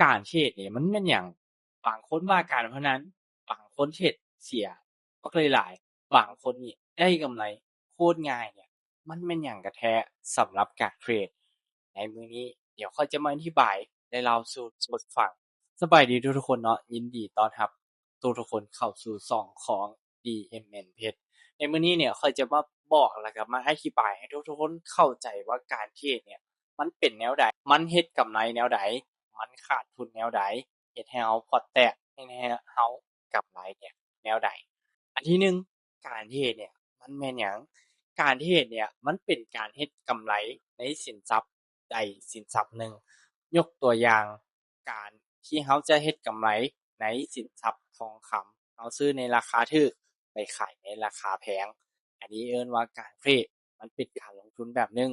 ການເທຣດນີ້ມັນແມ່ນຫຍັງ? ບາງຄົນວ່າການພະນັນ, ບາງຄົນເທຣດເສຍບັກຫຼາຍໆ, ບາງຄົນນີ້ໄດ້ກຳໄລໂຄດງ່າຍເນຍ, ມັນແມ່ນຫຍັງກັນແທ້ສຳລັບການເທຣດ? ໃນມື້ນີ້ດຽວຂ້ອຍຈະມາອະທິບາຍ ແລະ ເລົ່າສູ່ທຸກຄົນຟັງ. ສະບາຍດີທຸກໆຄົນເນາະ, ຍິນດີຕ້ອນຮັບທຸກໆຄົນເຂົ້າສູ່ຊ່ອງຂອງ ດີເອັມເອັນ ເພຈ. ໃນມື້ນີ້ເນຍ ຂ້ອຍຈະມາບອກ ແລະ ກໍມາອະທິບາຍໃຫ້ທຸກໆຄົນເຂົ້າໃຈວ່າການເທຣດເນຍ ມັນເປັນແນວໃດ, ມັນເຮັດກຳໄລແນວໃດ, ມັນຂາດທຶນແນວໃດ, ເຮັດໃຫ້ເຮົາພອດແຕກ, ເຮັດໃຫ້ເຮົາກຳໄລເນຍແນວໃດ. ອັນທີໜຶ່ງ, ການເທຣດເນຍມັນແມ່ນຫຍັງ? ການເທຣດເນຍມັນເປັນການເຮັດກຳໄລໃນສິນຊັບໃດສິນຊັບໜຶ່ງ. ຍົກຕົວຢ່າງ, ການທີ່ເຮົາຈະເຮັດກຳໄລໃນສິນຊັບທອງຄຳ, ເຮົາຊື້ໃນລາຄາຖືກ ໄປຂາຍໃນລາຄາແພງ, ອັນນີ້ເອີ້ນວ່າການເທຣດ. ມັນເປັນການລົງທຶນແບບໜຶ່ງ,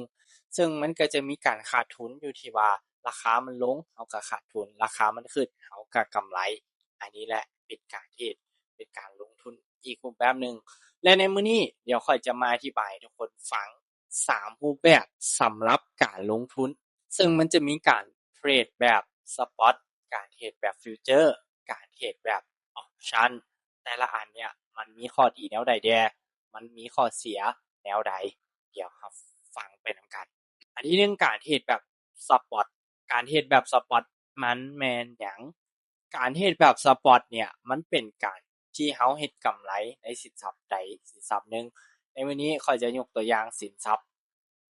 ເຊິ່ງມັນກໍຈະມີການຂາດທຶນຢູ່ທີ່ວ່າລາຄາມັນລົງ ເຮົາກໍຂາດທຶນ, ລາຄາມັນຂຶ້ນ ເຮົາກໍກຳໄລ. ອັນນີ້ແຫຼະເປັນການເທຣດ, ເປັນການລົງທຶນອີກຮູບແບບໜຶ່ງ. ແລະ ໃນມື້ນີ້ດຽວຂ້ອຍຈະມາອະທິບາຍໃຫ້ທຸກຄົນຟັງສາມຮູບແບບສຳລັບການລົງທຶນ, ເຊິ່ງມັນຈະມີການເທຣດແບບສະປອດ, ການເທຣດແບບຟິວເຈີ, ການເທຣດແບບອອບຊັນ. ແຕ່ລະອັນເນຍມັນມີຂໍ້ດີແນວໃດແດ່? ມັນມີຂໍ້ເສຍແນວໃດ? ດຽວເຮົາຟັງໄປນຳກັນ. ອັນທີໜຶ່ງ, ການເທຣດແບບສະປອດ. ການເທຣດແບບສະປອດມັນແມ່ນຫຍັງ? ການເທຣດແບບສະປອດເນຍ ມັນເປັນການທີ່ເຮົາເຮັດກຳໄລໃນສິນຊັບໃດສິນຊັບໜຶ່ງ. ໃນມື້ນີ້ຂ້ອຍຈະຍົກຕົວຢ່າງສິນຊັບ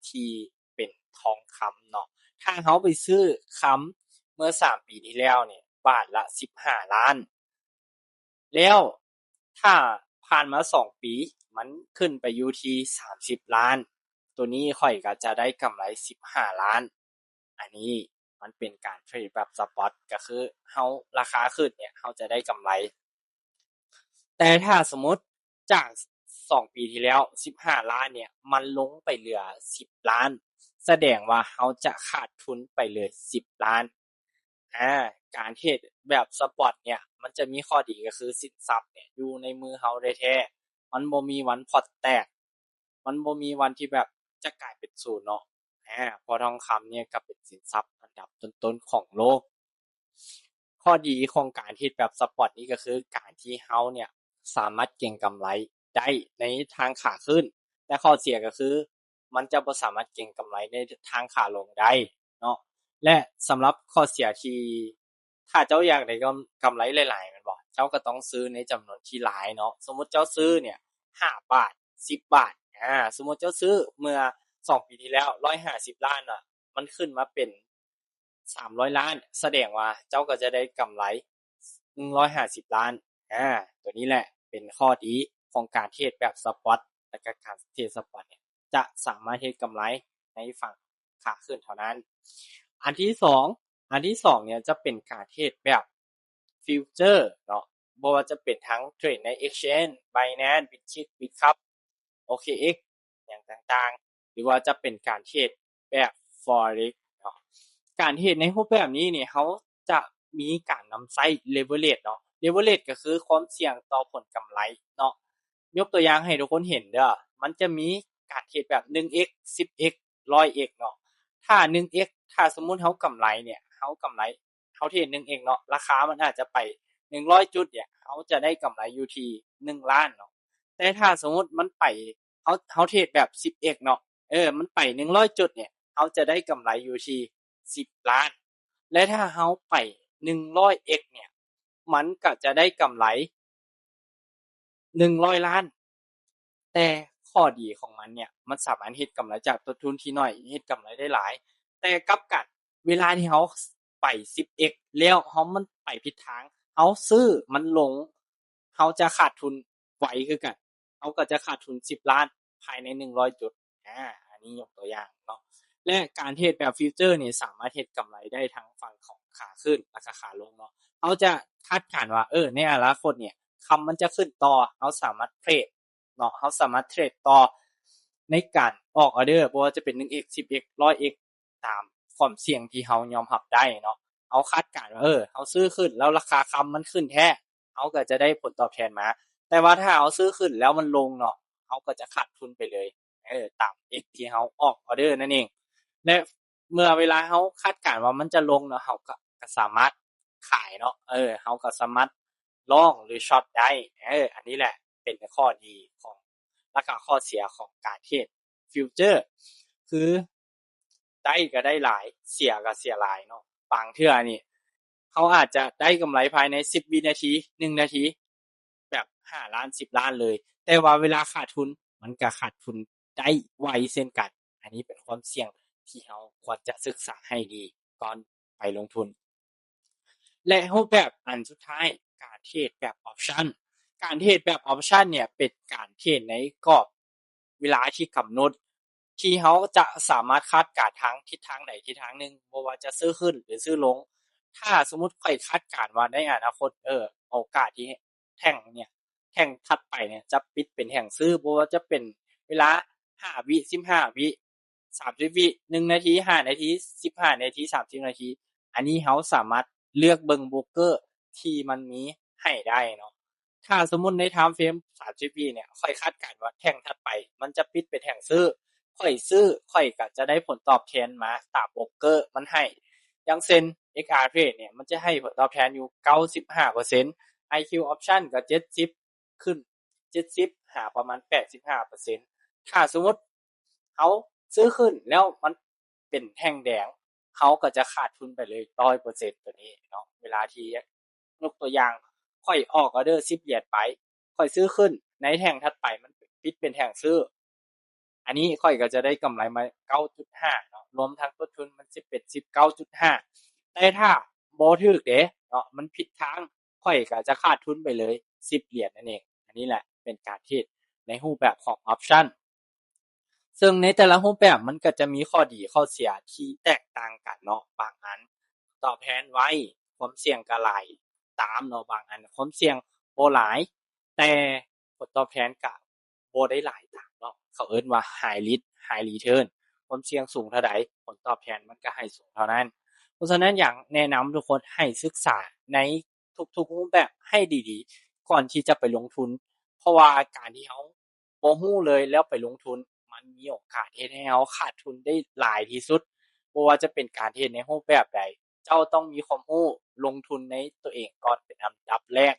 ທີ່ເປັນທອງຄຳເນາະ. ຖ້າເຮົາໄປຊື້ຄຳເມື່ອສາມປີທີ່ແລ້ວນີ້ ບາດລະສິບຫ້າລ້ານ, ແລ້ວຖ້າຜ່ານມາສອງປີ ມັນຂຶ້ນໄປຢູ່ທີ່ສາມສິບລ້ານ, ໂຕນີ້ຂ້ອຍກໍຈະໄດ້ກຳໄລສິບຫ້າລ້ານ. ອັນນີ້ມັນເປັນການເທຣດແບບສະປອດ, ກໍຄືເຮົາ ລາຄາຂຶ້ນເນຍ ເຮົາຈະໄດ້ກຳໄລ. ແຕ່ຖ້າສົມມຸດຈາກສອງປີທີ່ແລ້ວ ສິບຫ້າລ້ານເນຍ ມັນລົງໄປເຫຼືອສິບລ້ານ, ສະແດງວ່າເຮົາຈະຂາດທຶນໄປເລີຍສິບລ້ານ. ອາ ການເທຣດແບບສະປອດເນຍ ມັນຈະມີຂໍ້ດີກໍຄືສິນຊັບເນຍຢູ່ໃນມືເຮົາແທ້ໆ, ມັນບໍ່ມີວັນພອດແຕກ, ມັນບໍ່ມີວັນທີ່ແບບຈະກາຍເປັນສູນເນາະ. ອາ ເພາະທອງຄຳເນຍກໍເປັນສິນຊັບອັນດັບຕົ້ນໆຂອງໂລກ. ຂໍ້ດີຂອງການເທຣດແບບສະປອດນີ້ກໍຄືການທີ່ເຮົາເນຍສາມາດເກັງກຳໄລໄດ້ໃນທາງຂາຂຶ້ນ, ແຕ່ຂໍ້ເສຍກໍຄືມັນຈະບໍ່ສາມາດເກັງກຳໄລໃນທາງຂາລົງໄດ້ເນາະ. ແລະ ສຳລັບຂໍ້ເສຍທີ່ ຖ້າເຈົ້າຢາກໄດ້ກຳ ກຳໄລຫຼາຍໆ ແມ່ນບໍ່? ເຈົ້າກໍຕ້ອງຊື້ໃນຈຳນວນທີ່ຫຼາຍເນາະ. ສົມມຸດເຈົ້າຊື້ເນຍຫ້າບາດ, ສິບບາດ, ອາ ສົມມຸດເຈົ້າຊື້ເມື່ອສອງປີທີ່ແລ້ວ ຮ້ອຍຫ້າສິບລ້ານນະ, ມັນຂຶ້ນມາເປັນ ສາມຮ້ອຍລ້ານ, ສະແດງວ່າເຈົ້າກໍຈະໄດ້ກຳໄລໜຶ່ງຮ້ອຍຫ້າສິບລ້ານ. ອາ ຕົວນີ້ແຫຼະເປັນຂໍ້ດີຂອງການເທຣດແບບສະປອດ, ແລະ ກະການເທຣດສະປອດເນຍ ຈະສາມາດເຮັດກຳໄລໃນຝັ່ງຂາຂຶ້ນເທົ່ານັ້ນ. ອັນທີສອງ, ອັນທີສອງເນຍຈະເປັນການເທຣດແບບຟິວເຈີເນາະ, ບໍ່ວ່າຈະເປັນທັງເທຣດໃນ Exchange, Binance, Bitget, Bitcup, ໂອເຄເອັກ ຫຍັງຕ່າງໆ ຫຼືວ່າຈະເປັນການເທຣດແບບ Forex ເນາະ. ການເທຣດໃນຮູບແບບນີ້ນີ້ ເຮົາຈະມີການນຳໃຊ້ leverage ເນາະ. Leverage ກໍຄືຄວາມສ່ຽງຕໍ່ຜົນກຳໄລເນາະ. ຍົກຕົວຢ່າງໃຫ້ທຸກຄົນເຫັນເດີ້, ມັນຈະມີການເທຣດແບບ ໜຶ່ງເອັກ ສິບເອັກ ຮ້ອຍເອັກ ເນາະ. ຖ້າ ໜຶ່ງເອັກ ຖ້າສົມມຸດເຮົາກຳໄລເນຍ ເຮົາກຳໄລ ເຮົາເທຣດ ໜຶ່ງເອັກ ເນາະ, ລາຄາມັນອາດຈະໄປ ໜຶ່ງຮ້ອຍຈຸດເນຍ ເຮົາຈະໄດ້ກຳໄລຢູ່ທີ່ ໜຶ່ງລ້ານ ເນາະ. ແຕ່ຖ້າສົມມຸດມັນໄປ ເຮົາ ເຮົາເທຣດແບບ ສິບເອັກ ເນາະ, ເອີ ມັນໄປ ໜຶ່ງຮ້ອຍຈຸດເນຍ ເຮົາຈະໄດ້ກຳໄລຢູ່ທີ່ ສິບລ້ານ. ແລະ ຖ້າເຮົາໄປ ໜຶ່ງຮ້ອຍເອັກ ເນຍ ມັນກໍຈະໄດ້ກຳໄລ ໜຶ່ງຮ້ອຍລ້ານ. ແຕ່ຂໍ້ດີຂອງມັນເນຍ ມັນສາມາດເຮັດກຳໄລຈາກຕົ້ນທຶນທີ່ໜ້ອຍ ເຮັດກຳໄລໄດ້ຫຼາຍ. ແຕ່ກັບກັນ ເວລາທີ່ເຮົາໄປ ສິບເອັກ ແລ້ວເຮົາ ມັນໄປຜິດທາງ, ເຮົາຊື້ມັນລົງ, ເຮົາຈະຂາດທຶນໄວຄືກັນ, ເຮົາກໍຈະຂາດທຶນ ສິບລ້ານ ພາຍໃນ ໜຶ່ງຮ້ອຍຈຸດ. ອາ ອັນນີ້ຍົກຕົວຢ່າງເນາະ. ແລະ ການເທຣດແບບຟິວເຈີນີ້ ສາມາດເຮັດກຳໄລໄດ້ທັງຝັ່ງຂອງຂາຂຶ້ນ ແລະ ກະຂາລົງເນາະ. ເຮົາຈະຄາດການວ່າ ເອີ ໃນອະນາຄົດເນຍ ຄຳມັນຈະຂຶ້ນຕໍ່, ເຮົາສາມາດເທຣດເນາະ, ເຮົາສາມາດເທຣດຕໍ່ໃນການອອກອອເດີ ບໍ່ວ່າຈະເປັນ ໜຶ່ງເອັກ ສິບເອັກ ຮ້ອຍເອັກ ຕາມຄວາມສ່ຽງທີ່ເຮົາຍອມຮັບໄດ້ເນາະ. ເຮົາຄາດການວ່າ ເອີ ເຮົາຊື້ຂຶ້ນ ແລ້ວລາຄາຄຳມັນຂຶ້ນແທ້, ເຮົາກໍຈະໄດ້ຜົນຕອບແທນມາ. ແຕ່ວ່າຖ້າເຮົາຊື້ຂຶ້ນແລ້ວມັນລົງເນາະ, ເຮົາກໍຈະຂາດທຶນໄປເລີຍ ເອີ ຕາມເອັກທີ່ເຮົາອອກອອເດີນັ້ນເອງ. ແລະ ເມື່ອເວລາເຮົາຄາດການວ່າມັນຈະລົງເນາະ, ເຮົາກໍ ກໍສາມາດ ຂາຍເນາະ ເອີ ເຮົາກໍສາມາດ long ຫຼື short ໄດ້ ເອີ ອັນນີ້ແຫຼະເປັນຂໍ້ດີຂອງ ແລະກໍຂໍ້ເສຍຂອງການເທຣດ future ຄືໄດ້ກໍໄດ້ຫຼາຍ ເສຍກໍເສຍຫຼາຍເນາະ ບາງເທື່ອນີ້ເຮົາອາດຈະໄດ້ກຳໄລພາຍໃນສິບວິນາທີ ໜຶ່ງນາທີ ແບບຫ້າລ້ານ ສິບລ້ານເລີຍ ແຕ່ວ່າເວລາຂາດທຶນ ມັນກໍຂາດທຶນໄດ້ໄວເຊັ່ນກັນ ອັນນີ້ເປັນຄວາມສ່ຽງທີ່ເຮົາຄວນຈະສຶກສາໃຫ້ດີກ່ອນໄປລົງທຶນ ແລະຮູບແບບອັນສຸດທ້າຍ ການເທຣດແບບ option ການເທຣດແບບ option ເນີ້ຍເປັນການເທຣດໃນກອບເວລາທີ່ກຳນົດ ທີ່ເຮົາຈະສາມາດຄາດການທາງທິດທາງໃດທິດທາງໜຶ່ງ ບໍ່ວ່າຈະຊື້ຂຶ້ນ ຫຼື ຊື້ລົງ ຖ້າສົມມຸດຂ້ອຍຄາດການວ່າໃນອະນາຄົດ ເອີ ໂອກາດທີ່ແທ່ງເນີ້ຍ ແທ່ງຖັດໄປເນີ້ຍຈະປິດເປັນແທ່ງຊື້ ບໍ່ວ່າຈະເປັນເວລາຫ້າວິ ສິບຫ້າວິ ສາມສິບວິ ໜຶ່ງນາທີ ຫ້ານາທີ ສິບຫ້ານາທີ ສາມສິບນາທີ ອັນນີ້ເຮົາສາມາດເລືອກເບິ່ງໂບຣກເກີທີ່ມັນມີໃຫ້ໄດ້ເນາະ ຖ້າສົມມຸດໃນ time frame ສາມສິບວິເນີ້ຍ ຂ້ອຍຄາດການວ່າແທ່ງຖັດໄປມັນຈະປິດເປັນແທ່ງຊື້ ຂ້ອຍຊື້ ຂ້ອຍກໍຈະໄດ້ຜົນຕອບແທນມາຕາມໂບຣກເກີມັນໃຫ້ ຢ່າງເຊັ່ນ XRTrade ເນີ້ຍ ມັນຈະໃຫ້ຜົນຕອບແທນຢູ່ເກົ້າສິບຫ້າເປີເຊັນ IQ Option ກໍເຈັດສິບ ຂຶ້ນເຈັດສິບ ຫາປະມານແປດສິບຫ້າເປີເຊັນ ຖ້າສົມມຸດເຮົາຊື້ຂຶ້ນແລ້ວມັນເປັນແທ່ງແດງ ເຮົາກໍຈະຂາດທຶນໄປເລີຍຮ້ອຍເປີເຊັນໂຕນີ້ເນາະ ເວລາທີ່ ຍົກຕົວຢ່າງ ຂ້ອຍອອກອອເດີສິບຫຼຽນໄປ ຂ້ອຍຊື້ຂຶ້ນ ໃນແທ່ງຖັດໄປມັນປິດເປັນແທ່ງຊື້ ອັນນີ້ຂ້ອຍກໍຈະໄດ້ກຳໄລມາເກົ້າຈຸດຫ້າເນາະ ລວມທັງຕົ້ນທຶນມັນຊິເປັນສິບເກົ້າຈຸດຫ້າ ແຕ່ຖ້າບໍ່ຖືກເດ້ເນາະ ມັນຜິດທາງ ຂ້ອຍກໍຈະຂາດທຶນໄປເລີຍສິບຫຼຽນນັ້ນເອງ ອັນນີ້ແຫຼະເປັນການເທຣດໃນຮູບແບບຂອງ option ເຊິ່ງໃນແຕ່ລະຮູບແບບມັນກໍຈະມີຂໍ້ດີຂໍ້ເສຍທີ່ແຕກຕ່າງກັນເນາະ ບາງອັນຕອບແທນໄວ ຄວາມສ່ຽງກໍຫຼາຍຕາມເນາະ ບາງອັນຄວາມສ່ຽງບໍ່ຫຼາຍ ແຕ່ຜົນຕອບແທນກໍບໍ່ໄດ້ຫຼາຍຕາມເນາະ ເຂົາເອີ້ນວ່າ high risk high return ຄວາມສ່ຽງສູງເທົ່າໃດ ຜົນຕອບແທນມັນກໍໃຫ້ສູງເທົ່ານັ້ນ ເພາະສະນັ້ນຢາກແນະນຳທຸກຄົນໃຫ້ສຶກສາໃນທຸກໆຮູບແບບໃຫ້ດີໆ ກ່ອນທີ່ຈະໄປລົງທຶນ ເພາະວ່າການທີ່ເຮົາ ບໍ່ຮູ້ເລີຍແລ້ວໄປລົງທຶນ ມັນມີໂອກາດເຮັດໃຫ້ເຮົາຂາດທຶນໄດ້ຫຼາຍທີ່ສຸດ ບໍ່ວ່າຈະເປັນການເທຣດໃນຮູບແບບໃດ ເຈົ້າຕ້ອງມີຄວາມຮູ້ລົງທຶນໃນຕົວເອງກ່ອນເປັນອັນດັບແລກ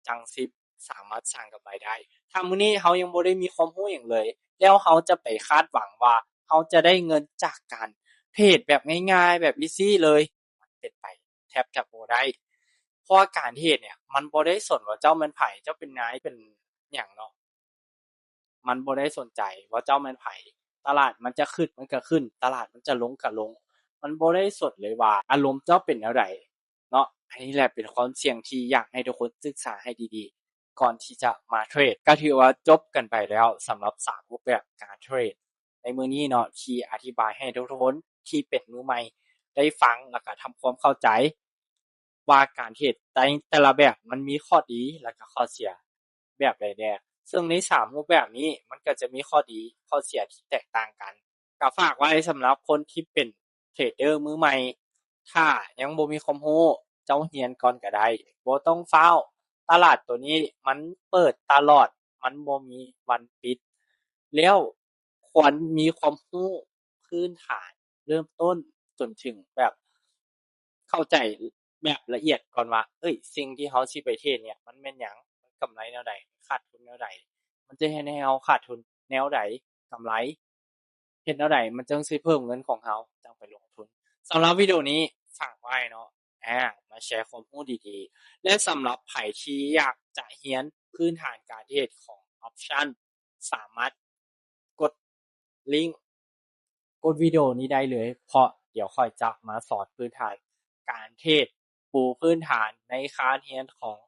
ຈັ່ງຊິສາມາດສ້າງກຳໄລໄດ້ ຖ້າມື້ນີ້ເຮົາຍັງບໍ່ໄດ້ມີຄວາມຮູ້ຫຍັງເລີຍ ແລ້ວເຮົາຈະໄປຄາດຫວັງວ່າເຮົາຈະໄດ້ເງິນຈາກການເທຣດແບບງ່າຍໆ ແບບ easy ເລີຍ ມັນເປັນໄປແທບຈະບໍ່ໄດ້ ເພາະວ່າການເທຣດເນີ້ຍ ມັນບໍ່ໄດ້ສົນວ່າເຈົ້າແມ່ນໃຜ ເຈົ້າເປັນນາຍເປັນຫຍັງເນາະ ມັນບໍ່ໄດ້ສົນໃຈວ່າເຈົ້າແມ່ນໃຜ ຕະຫຼາດມັນຈະຂຶ້ນມັນກໍຂຶ້ນ ຕະຫຼາດມັນຈະລົງກໍລົງ ມັນບໍ່ໄດ້ສົນເລີຍວ່າອາລົມເຈົ້າເປັນແນວໃດເນາະ ອັນນີ້ແຫຼະເປັນຄວາມສ່ຽງທີ່ຢາກໃຫ້ທຸກຄົນສຶກສາໃຫ້ດີໆ ກ່ອນທີ່ຈະມາເທຣດ ກໍຖືວ່າຈົບກັນໄປແລ້ວສຳລັບສາມຮູບແບບການເທຣດໃນມື້ນີ້ເນາະ ທີ່ອະທິບາຍໃຫ້ທຸກໆຄົນທີ່ເປັນມືໃໝ່ໄດ້ຟັງ ແລ້ວກໍທຳຄວາມເຂົ້າໃຈ ວ່າການເທຣດໃນແຕ່ລະແບບມັນມີຂໍ້ດີ ແລະກໍຂໍ້ເສຍແບບໃດແດ່ ເຊິ່ງໃນສາມຮູບແບບນີ້ມັນກໍຈະມີຂໍ້ດີຂໍ້ເສຍທີ່ແຕກຕ່າງກັນ ກໍຝາກໄວ້ສຳລັບຄົນທີ່ເປັນເທຣດເດີມືໃໝ່ ຖ້າຍັງບໍ່ມີຄວາມຮູ້ ເຈົ້າຮຽນກ່ອນກໍໄດ້ ບໍ່ຕ້ອງຟ້າວ ຕະຫຼາດໂຕນີ້ມັນເປີດຕະຫຼອດ ມັນບໍ່ມີວັນປິດ ແລ້ວຄວນມີຄວາມຮູ້ພື້ນຖານເລີ່ມຕົ້ນຈົນເຖິງແບບ ເຂົ້າໃຈແບບລະອຽດກ່ອນວ່າ ເອີຍ ສິ່ງທີ່ເຮົາຊິໄປເທຣດເນີ້ຍ ມັນແມ່ນຫຍັງ? ມັນກຳໄລແນວໃດ? ມັນຂາດທຶນແນວໃດ? ມັນຈະເຮັດໃຫ້ເຮົາຂາດທຶນແນວໃດ? ກຳໄລເຮັດແນວໃດ? ມັນຈຶ່ງຊິເພີ່ມເງິນຂອງເຮົາ ຈັ່ງໄປລົງທຶນ. ສຳລັບວິດີໂອນີ້ຝາກໄວ້ເນາະ ອາ ມາແຊຄວາມຮູ້ດີໆ ແລະ ສຳລັບໃຜທີ່ຢາກຈະຮຽນພື້ນຖານການເທຣດຂອງ option ສາມາດກົດລິງ ກົດວິດີໂອນີ້ໄດ້ເລີຍ ເພາະດຽວຂ້ອຍຈະມາສອນພື້ນຖານການເທຣດ ປູພື້ນຖານໃນຄານຮຽນຂອງ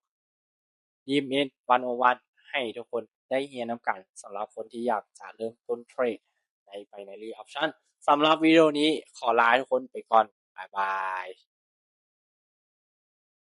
ດີເອັມເອັນ ໜຶ່ງໂອວັນ ໃຫ້ທຸກຄົນໄດ້ຮຽນນຳກັນ ສຳລັບຄົນທີ່ຢາກຈະເລີ່ມຕົ້ນເທຣດໃນ binary option. ສຳລັບວິດີໂອນີ້ຂໍລາທຸກຄົນໄປກ່ອນ. ບາຍບາຍ.